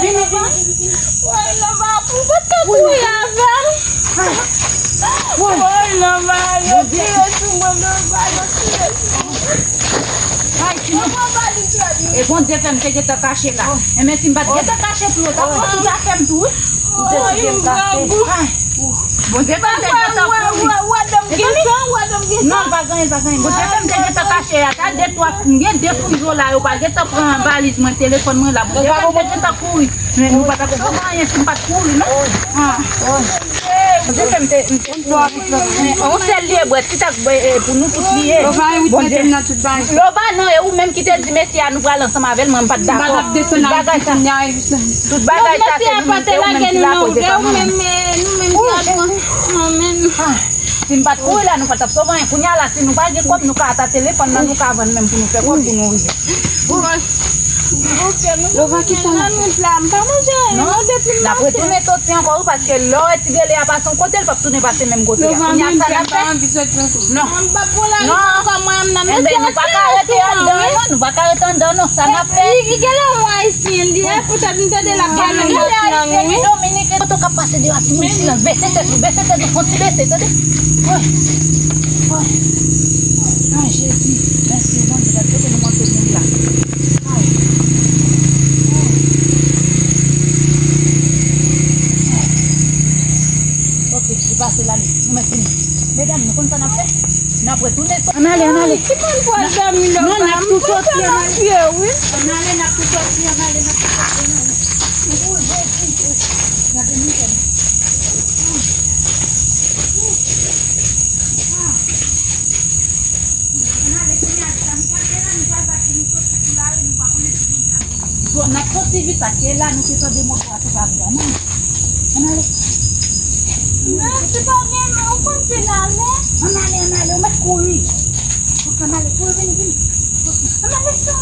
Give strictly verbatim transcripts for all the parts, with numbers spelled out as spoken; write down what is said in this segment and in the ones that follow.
Vini, vini. Woy, Lova, pou ou te kouri avè m. Woy, Lova, yo tire sou mwen, Lova, yo tire sou mwen. Ay, si nou. E Bondye fè m te gentan kache la. Enben, si m pa t gentan kache tou, yo t ap pran tout afè m tou, wi. Bondye fè m te gentan kache. Ay. Bondye fè m te gentan kouri. Wè, wè, wè, wè, dam gen san, wè, dam gen san. Non, pa gen anyen, pa gen anyen. Bondye fè m te gentan kache a. Sa de twa, m gen de fouzo la, yo pa gentan pran valiz mwen, telefòn mwen la. Bondye fè m te gentan kouri. Men nou pa t ap pran anyen si m pa t kouri, non. Ah. Bondye fè m te, m te kouri. On sèl lye bwè, ti tak bwè, eh, pou nou tout li ye. Lova, e ou t mete m nan tout bagay. Lova, non, e ou menm ki te di mesye a nou pral ansanm avè l, mwen m pa t dakò. M pa t ap desann la, tout bagay sa. Tout bagay sa, se nou menm, se ou menm ki lakoz, e pa mwen menm. Si m pa t kouri la, nou pa t ap sove anyen. Kounye a la, si nou pa gen kòb, nou ka ata telefòn nan, nou ka vann menm pou nou fè kòb pou nou rive. Lova, kisa n ap fè? Non, n ap retounen soti ankò, wi, paske lè w wè ti gele a pase yon kote, l p ap tounen pase menm kote a. Kounye a, sa n ap fè? Non. Non. Enben, nou pa ka rete anndan, non. Nou pa ka rete anndan, non. Sa n ap fè? Li, li genlè yon Ayisyen, li, eh, poutèt m tande l ap pale yon lòt lang, wi. Dominik, kote w k ap pase deyò a, ti moun, silans, bese tèt ou, bese tèt ou, fon ti bese, tande? Woy. Woy. Ay, Jezi, mèsi, Bondye, gad kote nou monte moun la. Ay. Ay. Ok, li pase la, li. Nou mèt vini. Medam, nou konn sa n ap fè? N ap retounen soti. Ann ale, ann ale. Ki moun pral dòmi la? Non, n ap tou soti, ann ale. Ann ale, n ap tou soti, ann ale, n ap tou soti, ann ale. Ou Jezi, gade mizè. Ann ale, kounye a, sa nou pral fè la, nou pral bat pou nou soti sou lari, nou pa konnen si Bondye ap So, n ap soti vit paske la nou te tande moto a tou pa vrèman. Ann ale. Men, si pa gen men, ou konn se la, men. Ann ale, ann ale, ou mèt kouri. Ann ale, kouri, vini, vini. Ann ale, sa.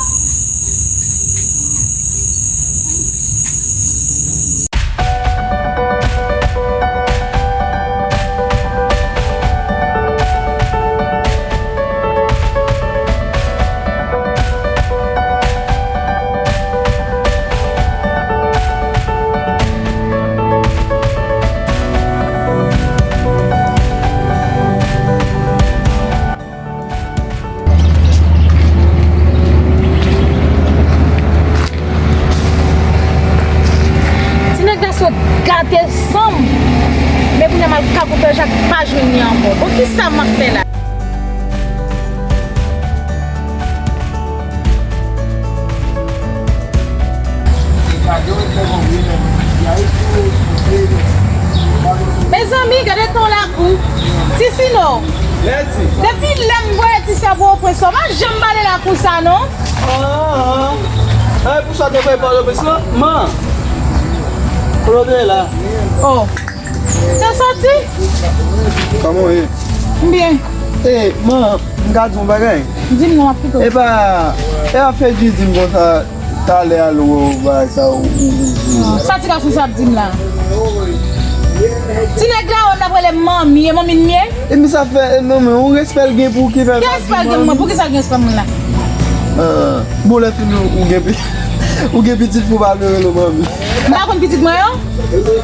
Ti nèg la sot gate san m. Men kounye a m al ka koupè jak pa jwenn li ankò. Bon, kisa m ap fè la? Mezanmi, gade ton lakou. Ti Sino. Depi lè m voye ti sè Pòtoprens, ou pa janm pale lakou sa, non? Ah, ah. Ah, e pou sa te voye Pòtoprens, non? Man. Kote w te ye la? Oh. Te soti? Kòman w ye? M byen. E, man, m ka di w yon bagay? Di m non, m ap koute w. Epa, e afè di di m konsa, talè a lou bagay sa ou, ou, ou, ou. Sa ti gason sa ap di m la? Ti nèg la, w ap rele m manmi, e manmi m ye? E men sa fè, e non, men yon respè l gen pou ki fè l pa di manmi. Ki respè l gen pou mwen? Poukisa l gen respè pou mwen la? Ah, bon, lè fini, ou gen pi-, ou gen pitit, fò w pa vle rele w manmi. M pa konn pitit mwen yo?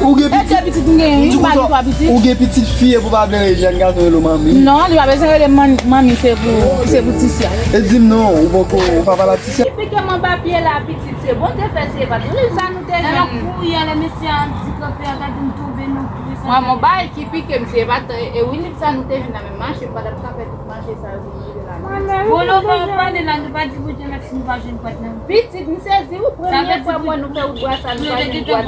Ou gen pitit? E de pitit m genyen, wi, m pa gen twa pitit. Ou gen pitit fi, epi w pa vle jèn gason rele w manmi? Non, li pa bezwen rele m man-, manmi, se pou, se pou Tisya. E di m non, ou poko, ou pa pale ak Tisya? Ki pike m anba pye la, pitit, se Bondye fè, se pa t wi, sa nou te jwenn. Lè m ap kouri a, lè mesye a andikape a, gade m tonbe nan pye sa. Mwen, mwen bay ki pike m, se pa t, e wi, li sa nou te jwenn nan menm mache, m pa t ap ka fè tout mache sa yo pou m rive la. Bon, lè w pa pale la, nou pa di Bondye mèsi, nou pa jwenn pòt nan. Pitit, m sezi wi, premye fwa m wè nou fè wout bwasa, nou pa jwenn gwad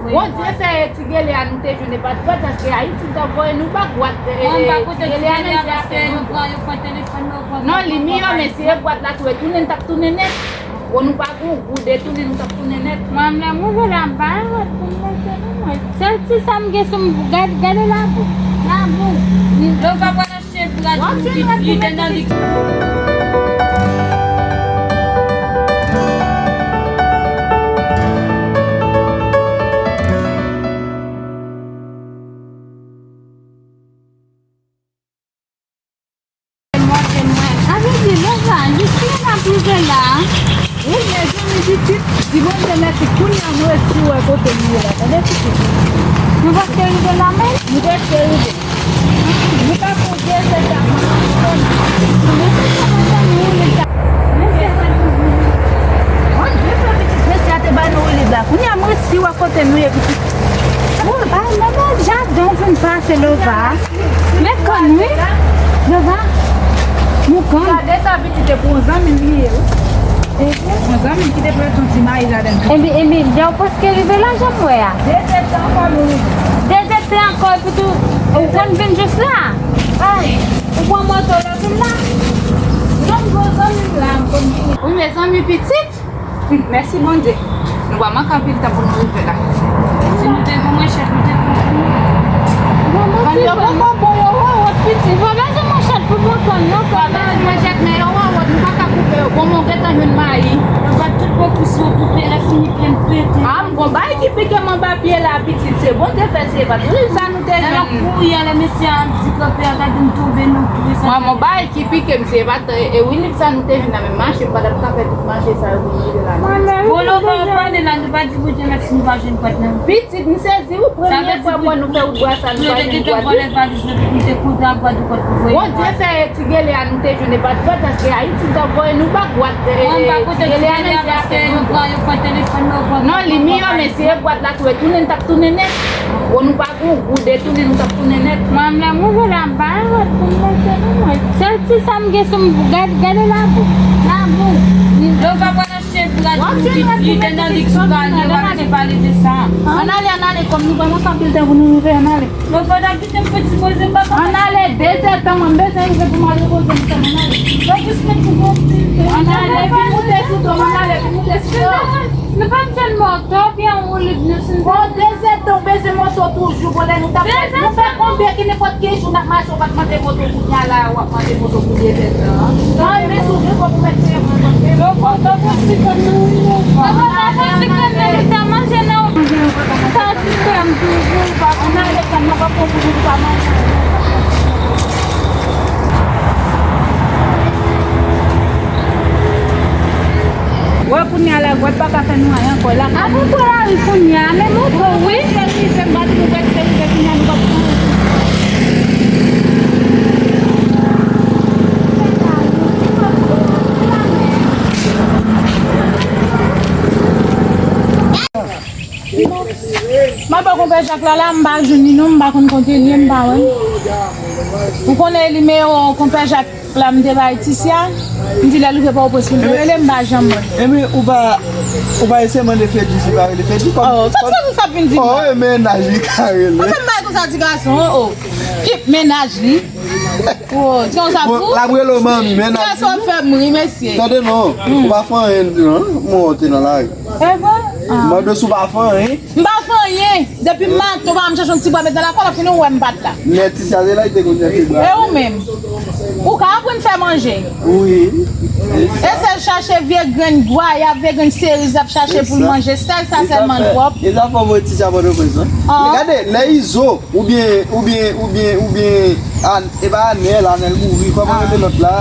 wi. Bondye fè e ti gele a nou te jwenn e pa t gwad, paske Ayiti t ap voye nou ba gwad, e, ti gele a menm se afè nou. Non, li miyò, men si e gwad la tou, e tounen n t ap tounen nèt. Bon, nou pa gon goud, e tounen nou t ap tounen nèt. Mwen menm, mwen vle anba, pou m mete nou mwen. Sèl ti sa m gen sou m, gad, gade labou. Labou. Lè w pa pral achte brad pou pitit, li te nan li. Sa vle di, lè sa, jis lè n ap rive la, Wi, mezanmi, pitit, di Bondye mèsi, kounye a m resi wè kote nou ye la, tande pitit. Nou prèske rive la menm? Nou prèske rive. Nou pa fè de zè tan, mwen pa konn. Mwen pa konn, mezanmi, wi, mezanmi. Bondye fè pitit, mesye a te ba nou woulib la. Kounye a m resi wè kote nou ye, pitit. Ay, nan bèl jaden w vin pase, Lova. Men kann, wi. Lova, nou kann. Gade sa, pitit, e pou yon zanmi m li ye, wi. Yon zanmi ki te prete yon ti mayi ladan l. Epi, epi, lè w prèske rive la, jan m wè a. De zè tan ankò nou rive. De zè tan ankò, epi tou, ou konn vin jis la. Ay, ou pran moto lè vin la. Non, m gon zanmi m la, m konn vini. Wi, mezanmi, pitit. Mèsi Bondye. Nou pa manke anpil tan pou nou rive la. Si nou te gon manchèt, nou te gon. Bon, bon, kann yo poko bon, yo wòwòt pitit. Pa bezwen manchèt pou bon kann yo. Pa bezwen manchèt, men yo wòwòt, nou pa ka koupe yo. Bon, men w gentan jwenn mayi. Yo bat tout bò kous yo koupe, lè fini plen pete. A, m gon bay ki pike m anba pye la, pitit. Se Bondye fè se pa. Wi, sa nou te jwenn. Lè l ap kouri a, lè mesye a di kanpe a, gade m tonbe, nou tou sa. Mwen, m gon bay ki pike m, se pa t, e, e, woulib sa nou te jwenn nan men mache, m pa t ap ka fè tout mache sa yo pou nou rive la. Bon, nou pa pale la, nou pa di Bondye mèsi, nou pa jwenn kwèt nan. Pitit, m sezi, wi, premye fwa m wè nou fè wout bwa sa, nou pa jwenn kwèt. Bondye fè ti gele a nou te jwenn, e pa t kwèt, paske Ayiti t ap voye nou bak, bwat, e, ti gele a nan zye a fè nou. Non, li miyò, men si e bwat la tou, e tounen n t ap tounen nèt. Bon, nou pa Ou, ou detounen, nou t ap tounen nèt. Mwen menm, mwen vle anba wòt pou m monte pou mwen. Sèl ti sa m gen sou m, gad, gade labou. Labou. Lè w va pral achte brad pou pitit, li te nan lig sou panye, w ap di pale de sa. Ann ale, ann ale, kòm nou pa nan anpil tan pou nou rive, ann ale. Lè w va kite m fè ti poze, m pa ka. Ann ale, de zè tan, mwen, m bezwen rive pou m al repoze m, ann ale. Ann ale, vin moute sou do m, ann ale, vin moute sou do m. Nou pa bezwen moto, byen woulib nou si nou. Bon, de zè tan w bezwen moto toujou, bon, lè nou t ap fè, nou fè konbyen ki nenpòt ki jou n ap mache, w pa t mande moto, kounye a la, w ap mande moto pou de zè tan. An, men si w gen kòb ou mèt peye mwen, mwen peye. Bon, bon, bon, bon, si kòb nou, wi, bon. Papa, papa, si kòb nou, li ta manje nan ta sistèm toujou, papa. Ann ale, sa m pa pran pou nou pa manje. Wè kounye a la, gwèt pa ka fè nou anyen ankò la. Ap pran lari kounye a, men moto wi. Prèske rive, m pa di nou prèske rive, kounye a nou p ap pran. M ap ba konpè Jak la, la, m pa jwenn li non, m pa konn kote li ye, m pa wè l. Ou konnen nimewo konpè Jak la m te bay Tisya, m di lè l rive Pòtoprens pou l te rele m, m pa janm wè l. Ebyen, ou pa, ou pa eseye mande Freddy si pa rele Freddy kòm. Oh, sa ti gason sa vin di m la. Oh, e mennaj li ka rele. Anfen, m bay konsa ti gason, oh, oh. Ki mennaj li? Oh, ti gason sa fou. Bon, l ap rele w manmi, mennaj li. Ti gason ap fè m ri, mesye. Tande non, ou pa fè anyen non, mwen te nan lari. E vre? M mande si w pa fè anyen. M pa fè anyen. Depi maten, w pa janm chache yon ti bwa met nan lakòl, w ap fini w wè m pa t la. Nèt, ti sa se la, li te konn fè ti bwa. E ou menm? Ou ka aprann fè manje. Wi. E sèl chache vye grenn gwayab, vye grenn seriz l ap chache pou l manje. Sèl sa sèlman l pwòp. E sa fò voye ti sa Pòtoprens, wi. Gade, lè Izo, oubyen, oubyen, oubyen, oubyen, Ann, e pa Anèl, Anèl mouri. Kòman rele lòt la?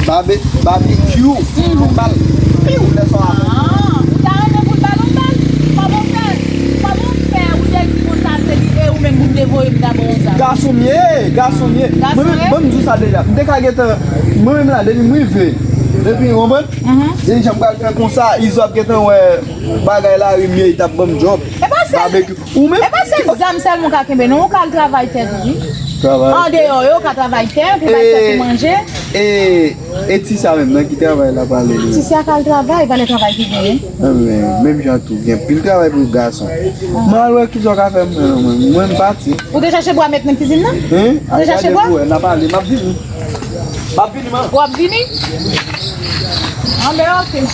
Babe-, Babekyou. Pou l ba l piw lè sa w ap. Ah, ou ta renmen pou l ba l yon bal? Kòman w fè, kòman w fè ou te di konsa se li e ou menm pou m te voye m ta ba w yon zam? Gason m ye, gason m ye. Mwen menm, mwen m di w sa deja. M te ka gentan, mwen menm la, depi m rive. Depi, w konprann? Depi jan m pral fè konsa, Izo ap gentan wè bagay lari m ye, li t ap ban m djòb. E pa sèl, Babekyou. Ou menm? E pa se zam sèlman w ka kenbe, non, ou ka al travay tèt ou, wi. Travay. Andeyò yo, ou ka travay tè, pou bay tèt ou manje. E, e, e ti sa menm, nan ki travay la pale li? Ti sa ka al travay, valè travay ki genyen. Anben, menm jan tou, gen pil travay pou gason. Mwen al wè kisa w ka fè mwen, mwen, mwen m pati. Ou te chache bwa met nan kizin nan? Hein? Ou te chache bwa? N ap ale, m ap vini. M ap vini, man. W ap vini? Anben, oke.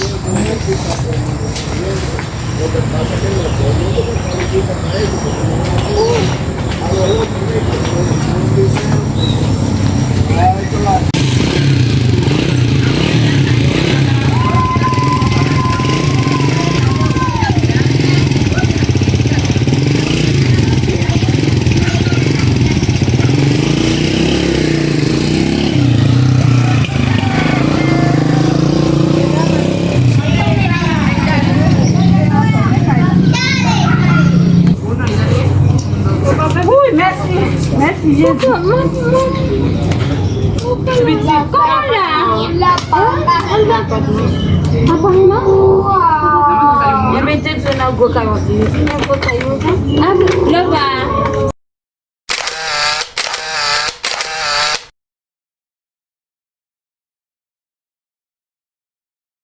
Kòman la? Apa, non? Yo mete dlo nan gwo kay. Nan gwo kay, wi. Lova.